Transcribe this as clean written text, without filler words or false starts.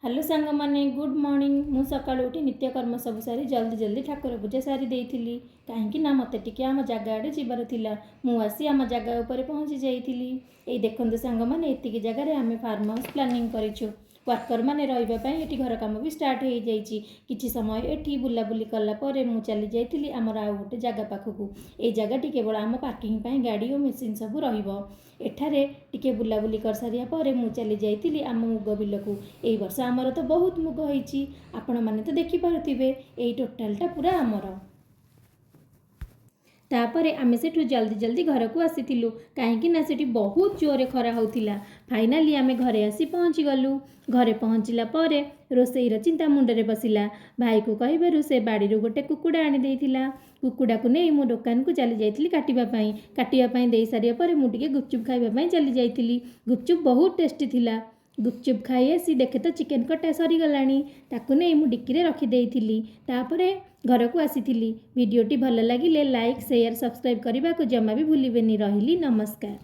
Hello ସାଙ୍ଗମାନେ, good morning. ମୁଁ ସକାଳୁ ଉଠି ନିତ୍ୟକର୍ମ ସବୁ ସାରି ଜଲ୍ଦି ଜଲ୍ଦି ଠାକୁର ପୂଜା ସାରି ଦେଇଥିଲି, କାହିଁକି ନା ମୋତେ ଟିକେ ଆମ ଜାଗା ଆଡ଼େ ଯିବାର ଥିଲା। ମୁଁ ଆସି ଆମ ଜାଗା ଉପରେ ପହଞ୍ଚି ଯାଇଥିଲି। ଏଇ ଦେଖନ୍ତୁ ସାଙ୍ଗମାନେ, ଏତିକି ଜାଗାରେ ଆମେ ଫାର୍ମ ହାଉସ୍ ପ୍ଲାନିଂ କରିଛୁ। ୱାର୍କରମାନେ ରହିବା ପାଇଁ ଏଠି ଘର କାମ ବି ଷ୍ଟାର୍ଟ ହେଇଯାଇଛି। କିଛି ସମୟ ଏଠି ବୁଲାବୁଲି କଲା ପରେ ମୁଁ ଚାଲି ଯାଇଥିଲି ଆମର ଆଉ ଗୋଟେ ଜାଗା ପାଖକୁ। ଏଇ ଜାଗାଟି କେବଳ ଆମ ପାର୍କିଂ ପାଇଁ ଗାଡ଼ି ଓ ମେସିନ୍ ସବୁ ରହିବ। ଏଠାରେ ଟିକେ ବୁଲାବୁଲି କରିସାରିବା ପରେ ମୁଁ ଚାଲି ଯାଇଥିଲି ଆମ ମୁଗ ବିଲକୁ। ଏଇ ବର୍ଷ ଆମର ତ ବହୁତ ମୁଗ ହେଇଛି, ଆପଣମାନେ ତ ଦେଖିପାରୁଥିବେ। ଏଇ ଟୋଟାଲଟା ପୁରା ଆମର। ତାପରେ ଆମେ ସେଠୁ ଜଲ୍ଦି ଜଲ୍ଦି ଘରକୁ ଆସିଥିଲୁ, କାହିଁକି ନା ସେଠି ବହୁତ ଜୋରରେ ଖରା ହେଉଥିଲା। ଫାଇନାଲି ଆମେ ଘରେ ଆସି ପହଞ୍ଚିଗଲୁ। ଘରେ ପହଞ୍ଚିଲା ପରେ ରୋଷେଇର ଚିନ୍ତା ମୁଣ୍ଡରେ ପଶିଲା। ଭାଇକୁ କହିବାରୁ ସେ ବାଡ଼ିରୁ ଗୋଟେ କୁକୁଡ଼ା ଆଣି ଦେଇଥିଲା। କୁକୁଡ଼ାକୁ ନେଇ ମୁଁ ଦୋକାନକୁ ଚାଲି ଯାଇଥିଲି କାଟିବା ପାଇଁ। କାଟିବା ପାଇଁ ଦେଇସାରିବା ପରେ ମୁଁ ଟିକେ ଗୁପଚୁପ୍ ଖାଇବା ପାଇଁ ଚାଲି ଯାଇଥିଲି। ଗୁପଚୁପ୍ ବହୁତ ଟେଷ୍ଟି ଥିଲା। ଗୁପଚୁପ୍ ଖାଇ ଆସି ଦେଖେ ତ ଚିକେନ୍ କଟା ସରିଗଲାଣି। ତାକୁ ନେଇ ମୁଁ ଡିକିରେ ରଖିଦେଇଥିଲି। ତାପରେ ଘରକୁ ଆସିଥିଲି। ଭିଡ଼ିଓଟି ଭଲ ଲାଗିଲେ ଲାଇକ୍, ସେୟାର, ସବସ୍କ୍ରାଇବ୍ କରିବାକୁ ଜମା ବି ଭୁଲିବେନି। ରହିଲି, ନମସ୍କାର।